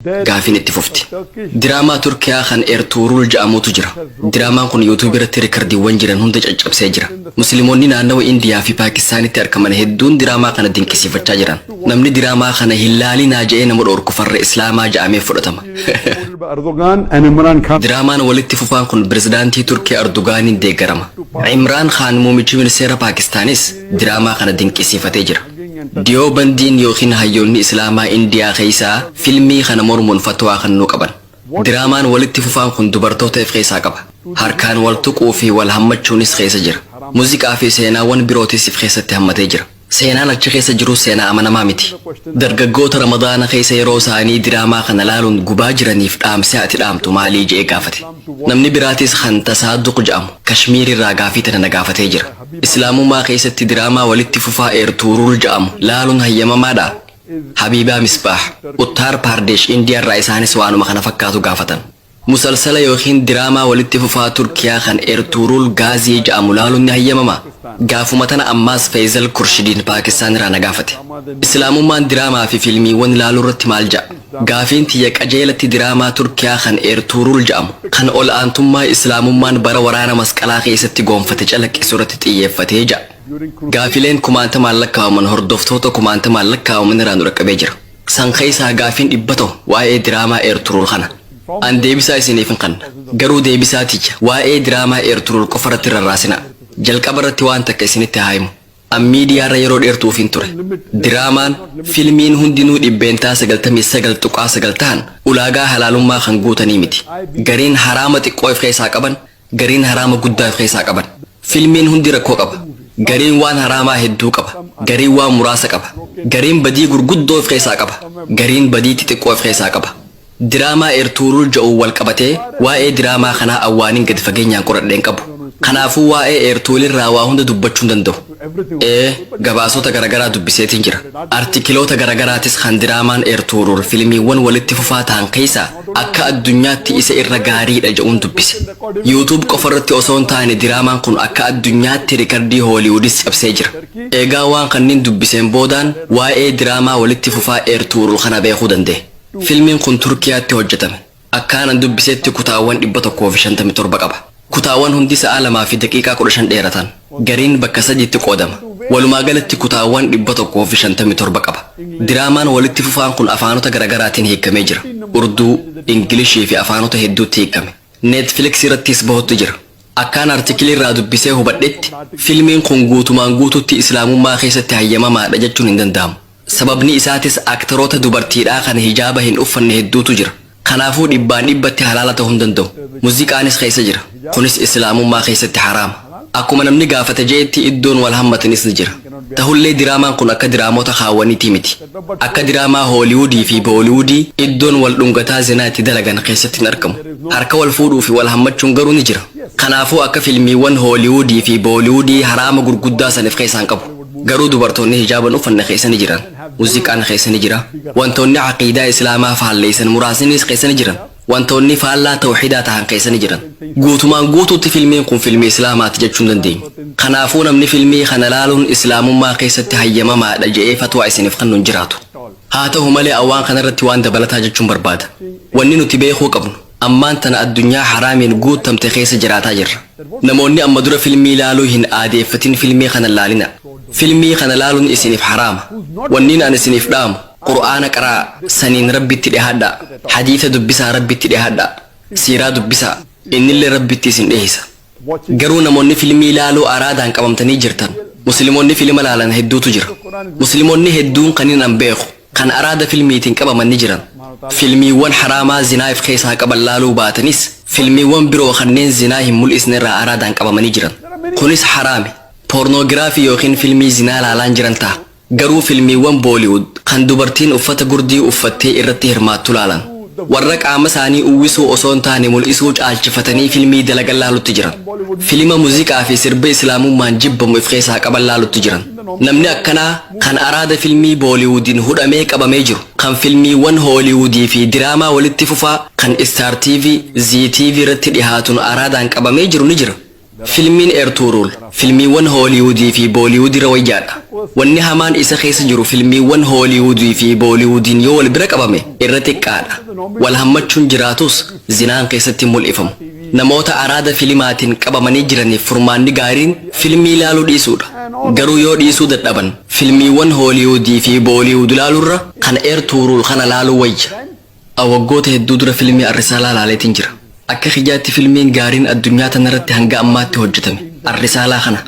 Gaafiin itti fufti. Diraamaa Turkiyaa kan Ertuurul ja'amutu jira. Diraamaan kun YouTube irratti rikardiiwwan jiran hunda caccabsee jira. Musliimonni naannawa Indiyaa fi Paakistaanitti argaman hedduun diraamaa kana dinqisiifachaa jiran. Namni diraamaa kana hin laalinaa je'ee nama dhoorku farra Islaamaa ja'amee fudhatama. Erdogan and Imran Khan. Diraamaan walitti fufaan kun pirezidaantii Turkii Erdogaaniin deeggarama. Imraan Khaan muummichi ministeera Paakistaanis diraamaa kana dinqisiifatee jira. Diyoobandiin yookiin hayyoonni Islaamaa Indiyaa keessaa filmii kana mormuun fatwaa kennuu qaban. Diraamaan walitti fufaan kun dubartoota of keessaa qaba. Harkaan wal tuquu fi wal hammachuunis keessa jira. Muuziqaa fi seenaawwan birootis of keessatti hammatee jira. Seenaan achi keessa jiru seenaa amanamaa miti. Dargaggoota Ramadaana keessa yeroo isaanii diraamaa kana laaluun gubaa jiraniif dhaamsee ati dhaamtu maalii je'ee gaafate. Namni biraatis kan Tasaaduq jedhamu Kashmiir irraa gaafii tana na gaafatee jira. Islaamummaa keessatti diraamaa walitti fufaa Eertuurul jedhamu laaluun hayyamamaadha. Habiibaa Misbaah, Uttaar Paardesh Indiyaa irraa isaanis waanuma kana fakkaatu gaafatan. Musalsala yookiin diraamaa walitti fufaa Turkiyaa kan Ertuurul Gaazii jedhamu laaluun ni hayyamama. Gaafuma tana ammaas Faisal Kurshidiin Paakistaan irraa na gaafate. Islaamummaan diraamaa fi fiilmiiwwan laaluu irratti maal ja'a? Gaafiin tiyya qajeelatti diraamaa Turkiyaa kan Ertuurul jedhamu kan ol aantummaa Islaamummaan bara waraana masqalaa keessatti goonfate calaqqisu irratti xiyyeeffatee ja'a. Gaafileen kumaantamaan lakkaa'aman hordoftoota kumaantamaan lakkaa'aman irraa nu dhaqqabee jira. San keessaa gaafiin 100 ta'u waa'ee diraamaa Ertuurul kana. An deebisaa isiniif hin kenna. Garuu deebisaa tiyya waa'ee diraamaa Ertuurul qofa irratti rarraasina. Jalqaba irratti waan takka isinitti haa himu. An miidiyaarra yeroo dheertuuf hin ture. Diraamaan filmiin hundinuu 99.9% ta'an ulaagaa halaalummaa kan guutanii miti. Gariin haraama xiqqoo of keessaa qaban, gariin haraama guddaa of keessaa qaban. Filmiin hundi rakkoo qaba. Gariin waan haraamaa hedduu qaba. Gariin waan muraasa qaba. Gariin badii gurguddoo of keessaa qaba. Gariin badii xixiqqoo of keessaa qaba. Diraamaa Ertuurul ja'uun wal qabatee waa'ee diraamaa kanaa awwaaniin gadi fageenyaan qoradheen qabu. Kanaafuu waa'ee Ertuulirraa waa hunda dubbachuu hin danda'u. Ee, gabaasota garagaraa dubbiseetiin jira. Artikiloota garagaraatis kan diraamaan Ertuurul filmiiwwan walitti fufaa ta'an keessaa akka addunyaatti isa irra gaariidha jedhuun dubbise. YouTube qofa irratti osoo hin taane diraamaan kun akka addunyaatti rikardii Hooliwudis cabsee jira. Eegaa waan kanneen dubbiseen boodaan waa'ee diraamaa walitti fufaa Ertuurul kana beekuu danda'e. Filmiin kun Turkiyaatti hojjetame. Akkaanan dubbisetti kutaawwan 157 qaba. Kutaawwan hundi sa'a 2 fi daqiiqaa 15 dheeratan. Gariin bakka sadiitti qoodama. Walumaa galatti kutaawwan 157 qaba. Diraamaan walitti fufaan kun afaanota garaagaraatiin hiikamee jira. Urduu, Ingilishii fi afaanota hedduutti hiikame. Netflix irrattis bahutti jira. Akkaan artikilii irraa dubbisee hubadhetti filmiin kun guutumaan guututti Islaamummaa keessatti hayyamamaadha jechuun hin danda'amu. Sababni isaatis aktaroota dubartiidhaa kan hijaaba hin uffanne hedduutu jira. Kanaafuu dhibbaan dhibbatti halaala ta'uu hin danda'u. Muuziqaanis keessa jira. Kunis Islaamummaa keessatti haraama. Akkuma namni gaafate je'etti iddoon wal hammatanis ni jira. Tahullee diraamaan kun akka diraamota kaawwaniitii miti. Akka diraamaa Hooliwudii fi Booliwudii iddoon wal dhungataa zinaa itti dalagan keessatti hin argamu. Harka wal fuudhuu fi wal hammachuun garuu ni jira. Kanaafuu akka filmiiwwan Hooliwudii fi Booliwudii haraama gurguddaa saniif keessaan qabu. Garuu dubartoonni hijaaban uffanne keessa ni jiran. Muuziqaan keessa ni jira. Wantoonni aqiidaa Islaamaa faalleessan muraasnis keessa ni jiran. Wantoonni faallaa tawxiidaa tahan keessa ni jiran. Guutumaan guutuutti filmiin kun filmii Islaamaati jechuu hin dandeenyu. Kanaafuu namni filmii kana laaluun Islaamummaa keessatti hayyamamaadha je'ee fatwaa isiniif kennu hin jiraatu. Haa ta'u malee awwaan kanarratti waan dabalataa jechuun barbaada. Wanni nuti beekuu qabnu ammaan tana addunyaa haraamiin guutamte keessa jiraataa jirra. Namoonni amma dura filmii laaluu hin aadeeffatin filmii kana laalina. Filmii kana laaluun isiniif haraama. Wanniin an isiniif dhaamu Qur'aana qaraa saniin Rabbitti dhihaadhaa. Hadiisa dubbisaa Rabbitti dhihaadhaa. Siiraa dubbisaa innillee Rabbitti isin dhiheessa. Garuu namoonni filmii laaluu araadaan qabamtanii jirtan. Musliimoonni filma laalan hedduutu jira. Musliimoonni hedduun kan hin beeku kan araada filmiitiin qabaman ni jiran. Filmiiwwan haraamaa zinaa if keessaa qaban laaluu baatanis filmiiwwan biroo kanneen zinaa hin mul'isne irraa araadaan qabamanii jiran. Kunis haraami. Poornoogiraafii yookiin filmii zinaa laalaan jiran ta'a. Garuu filmiiwwan Booliwud kan dubartiin uffata gurdii uffattee irratti hirmaattu laalan. Warra qaama isaanii uwwisuu osoo hin taane mul'isuu caalchifatanii filmii dalagan laalutti jiran. Filima muuziqaa fi sirba Islaamummaan jibbamu if keessaa qaban laalutti jiran. Namni akkanaa kan araada filmii Booliwudiin hudhamee qabamee jiru, kan filmiiwwan Hooliwudii fi diraamaa walitti fufaa kan Star TV, Zee TV irratti dhihaatuun araadaan qabamee jiru ni jira. Filmiin Ertuurul filmiiwwan Hooliwudii fi Booliwud irra wayyaadha. Wanni hamaan isa keessa jiru filmiiwwan Hooliwudii fi Booliwudiin yoo wal bira qabame irra xiqqaadha. Wal hammachuun jiraatus zinaan keessatti mul'ifamu. Namoota araada filimaatiin qabamanii jiraniif furmaanni gaariin filmii ilaaluu dhiisuudha. Garuu yoo dhiisuu dadhaban, filmiiwwan Hooliwudii fi Booliwud ilaaluurra kan Ertuurul kana laaluu wayya. Waggoota hedduu dura filmii Arrisaalaa laaleetiin jira. Akka kiyyaatti filmiin gaariin addunyaa tanarratti hanga ammaatti hojjetame Arrisaalaa kana.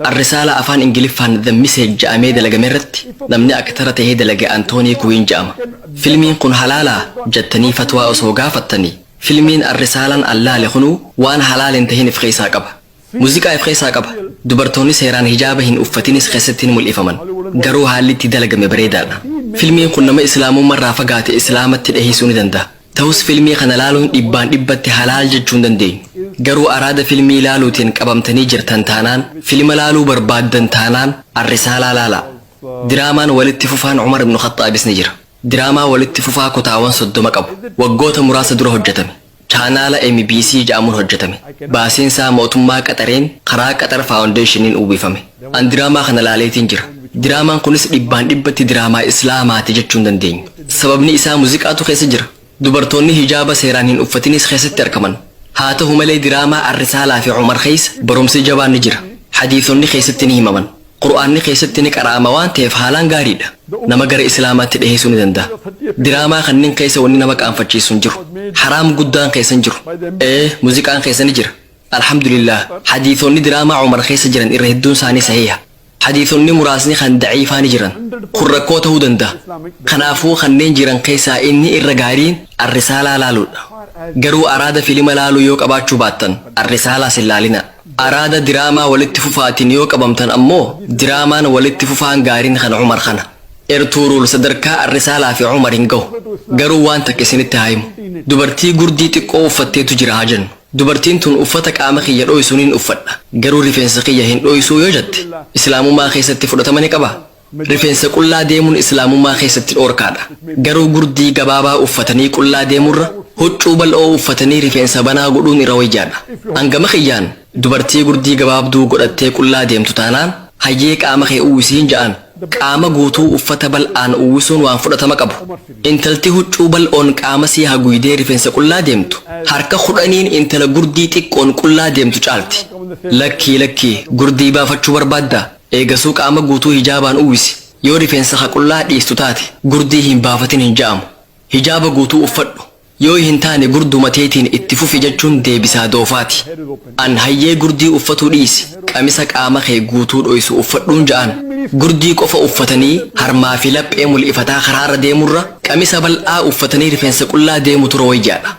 Arrisaalaa afaan Ingiliffaan The Message jedhamee dalagame irratti namni aktara tahee dalage Antoonii Kuwiin jedhama. Filmiin kun halaalaa jettanii fatwaa osoo gaafattanii, filmiin Arrisaalaan allaale kunuu waan halaal hin tahin if keessaa qaba. Muuziqaa if keessaa qaba. Dubartoonni seeraan hijaaba hin uffatinis keessatti ni mul'ifaman. Garuu haalli itti dalagame bareedaadha. Filmiin kun nama islaamummaarraa fagaate islaamatti dhahiisuu ni danda'a. Ta'us filmii kana laaluun dhibbaan dhibbatti halaal jechuu hin dandeenyu. Garuu araada filmii laaluutiin qabamtanii jirtan taanaan, filma laaluu barbaaddan taanaan, Arrisaalaa laalaa. Diraamaan walitti fufaan Umar ibn Khaxaabis ni jira. Diraamaa walitti fufaa kutaawwan 30 qabu. Waggoota muraasa dura hojjetame. Chaanaala MBC jedhamuun hojjetame. Baasiinsaa mootummaa Qaxareen karaa Qaxar Faawundeeshiniin uwwifame. An diraamaa kana laaleetiin jira. Diraamaan kunis dhibbaan dhibbatti diraamaa islaamaati jechuu hin dandeenyu. Sababni isaa muuziqaatu keessa jira. Dubartoonni hijaaba seeraan hin uffatinis keessatti argaman. Haa ta'u malee, diraamaa Arrisaalaa fi Umar keessa barumsi jabaan ni jira. Hadiisonni keessatti ni himaman. Qur'aanni keessatti ni qara'ama waan ta'eef haalaan gaariidha. Nama gara islaamaatti dhiheessuu ni danda'a. Diraamaa kanneen keessa wanni nama qaanfachiisu hin jiru. Haraam guddaan keessa hin jiru. Ee, muuziqaan keessa ni jira. Alhamdulillah, hadiisonni diraamaa Umar keessa jiran irra hedduun isaanii sahiha. Hadiisonni muraasni kan daciifaa ni jiran. Kun rakkoo ta'uu danda'a. Kanaafuu kanneen jiran keessaa inni irra gaariin Arrisaalaa laaluudha. Garuu araada filima laaluu yoo qabaachuu baattan, Arrisaalaa sin laalina. Araada diraamaa walitti fufaatiin yoo qabamtan ammoo, diraamaan walitti fufaan gaariin kan Umar kana. Ertuurul sadarkaa Arrisaalaa fi Umar hin gahu. Garuu waan takka isinitti haa himu. Dubartii gurdii xiqqoo uffatteetu jira haa jennu. Dubartiin tun uffata qaama kiyya dho'isu nin uffadha. Garuu rifeensa kiyya hin dho'isuu yoo jette, islaamummaa keessatti fudhatama ni qabaa? Rifeensa qullaa deemuun islaamummaa keessatti dhoorkaadha. Garuu gurdii gabaabaa uffatanii qullaa deemurra huccuu bal'oo uffatanii rifeensa banaa godhuun irra wayyaadha. Hangama kiyyaan dubartii gurdii gabaabduu godhattee qullaa deemtu taanaan, hayyee, qaama kee uwwisiin ja'an. Qaama guutuu uffata bal'aan uwwisuun waan fudhatama qabu. Intalti huccuu bal'oon qaama sii haguugdee rifeensa qullaa deemtu harka 10n intala gurdii xiqqoon qullaa deemtu caalti. Lakkii, lakkii, gurdii baafachuu barbaaddaa? Eegasuu qaama guutuu hijaabaan uwwisi. Yoo rifeensa ka qullaa dhiistu taate, gurdii hin baafatin hin ja'amu. Hijaaba guutuu uffadhu. Yoo hin taane gurduma teetiin itti fufi jechuun deebisaa doofaati. An hayyee, gurdii uffatuu dhiisi, qamisa qaama kee guutuu dhoysu uffadhuun ja'an. Gurdii qofa uffatanii harmaa fi laphee mul'ifataa karaarra deemurra qamisa bal'aa uffatanii rifeensa qullaa deemu tura wayyaadha.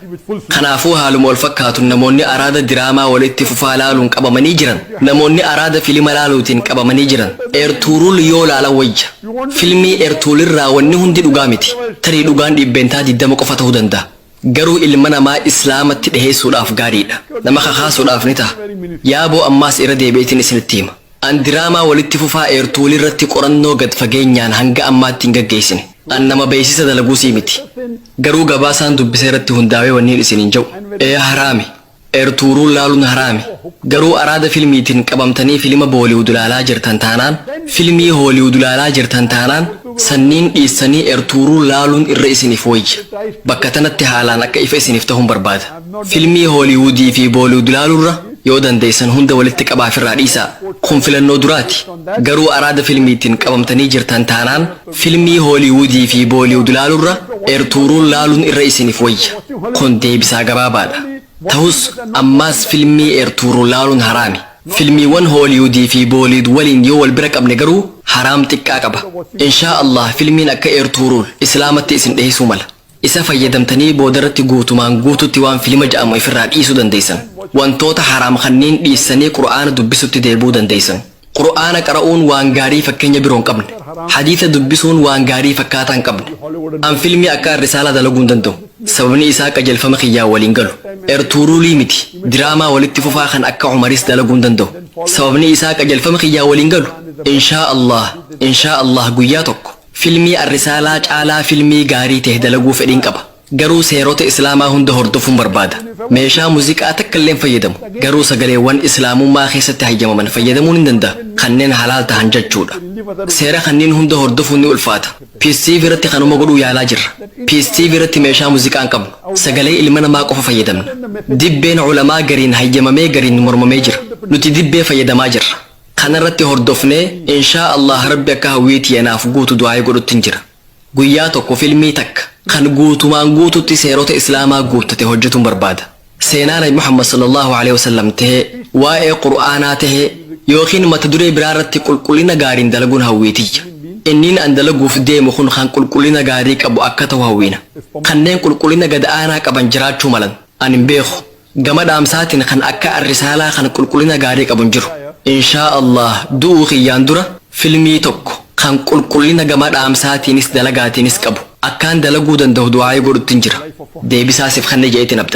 Kanaafuu haaluma wal fakkaatuun namoonni araada diraamaa walitti fufaa laaluun qabamanii jiran, namoonni araada filima laaluutiin qabamanii jiran, Ertuurul yoo laalan wayya. Filmii Ertuulirraa wanni hundi dhugaa miti. Tarii dhugaan 20% qofa ta'uu danda'a. Garuu ilma namaa islaamatti dhiheessuudhaaf gaariidha. Nama kakaasuudhaaf ni ta'a. Yaaboo, ammaas irra deebi'eetiin isinitti hima. An diraamaa walitti fufaa Eertuul irratti qorannoo gad fageenyaan hanga ammaatti hin gaggeessine. An nama beeksisa dalaguusii miti. Garuu gabaasaan dubbisa irratti hundaa'ee wanniin isin hin jedhu. Ee, haraami. Ertuuruun laaluun haraami. Garuu araada filmiitiin qabamtanii filima Booliwud laalaa jirtan taanaan, filmii Hooliwud laalaa jirtan taanaan, sanniin dhiissanii Ertuuruun laaluun irra isiniif wayya. Bakka tanatti haalaan akka ifa isiniif ta'uun barbaada. Filmii Hooliwudii fi Booliwud laaluurra yoo dandeessan hunda walitti qabaafirraa dhiisaa. Kun filannoo duraati. Garuu araada filmiitiin qabamtanii jirtan taanaan, filmii Hooliwudii fi Booliwud laaluurra Ertuuruun laaluun irra isiniif wayya. Kun deebisaa gabaabaadha. Ta'us ammaas filmii Ertuurul laaluun haraami. Filmiiwwan Hooliwudii fi Booliwud waliin yoo wal bira qabne garuu haraam xiqqaa qaba. Inshaa Allah, filmiin akka Ertuurul islaamatti isin dhiheessuu mala. Isa fayyadamtanii boodarratti guutumaan guututti waan filima jedhamu ifirraa dhiisuu dandeessan. Wantoota haraam kanneen dhiissanii Qur'aana dubbisutti deebi'uu dandeessan. Qur'aana qara'uun waan gaarii fakkeenya biroo hin qabne. Hadiisa dubbisuun waan gaarii fakkaataa hin qabne. An filmii akka Arrisaalaa dalaguu hin danda'u. Sababni isaa qajeelfama kiyyaa waliin galu. Ertuurulii miti. Diraamaa walitti fufaa kan akka Umaris dalaguu hin danda'u. Sababni isaa qajeelfama kiyyaa waliin galu. Inshaa Allah, inshaa Allah, guyyaa tokko filmii Arrisaalaa caalaa filmii gaarii ta'e dalaguu fedhiin qaba. Garuu seerota Islaamaa hunda hordofuun barbaada. Meeshaa muuziqaa takka illee hin fayyadamu. Garuu sagaleewwan Islaamummaa keessatti hayyamaman fayyadamuun hin danda'a. Kanneen halaal tahan jechuudha. Seera kanneen hunda hordofuun ni ulfaata. Peace TV irratti kanuma godhuu yaalaa jirra. Peace TV irratti meeshaa muuziqaa hin qabnu. Sagalee ilma namaa qofa fayyadamna. Dibbeen culamaa gariin hayyamamee, gariin mormamee jira. Nuti dibbee fayyadamaa jirra. Kanarratti hordofnee, inshaa Allah, Rabbi akka hawwiitii anaaf guutu du'aayii godhutti hin jira. Guyyaa tokko filmii takka kan guutumaan guututti seerota Islaamaa guuttate hojjetuun barbaada. Seenaa Nabi Muhammad sallallahu alaihi wasallam tahee, waa'ee Qur'aanaa tahee, yookiin mata duree biraa irratti qulqullina gaariin dalaguun hawwiitiyya. Inniin an dalaguuf deemu kun kan qulqullina gaarii qabu akka ta'u hawwiina. Kanneen qulqullina gad aanaa qaban jiraachuu malan. Ani hin beeku. Gama dhaamsaatiin kan akka Arrisaalaa kan qulqullina gaarii qabu hin jiru. Inshaa Allah, du'uu kiyyaan dura filmii tokko kan qulqullina gama dhaamsaatiinis dalagaatiinis qabu akkaan dalaguu danda'u du'aayii godhutti hin jira. Deebisaa siif kanne je'eetiin abdadha.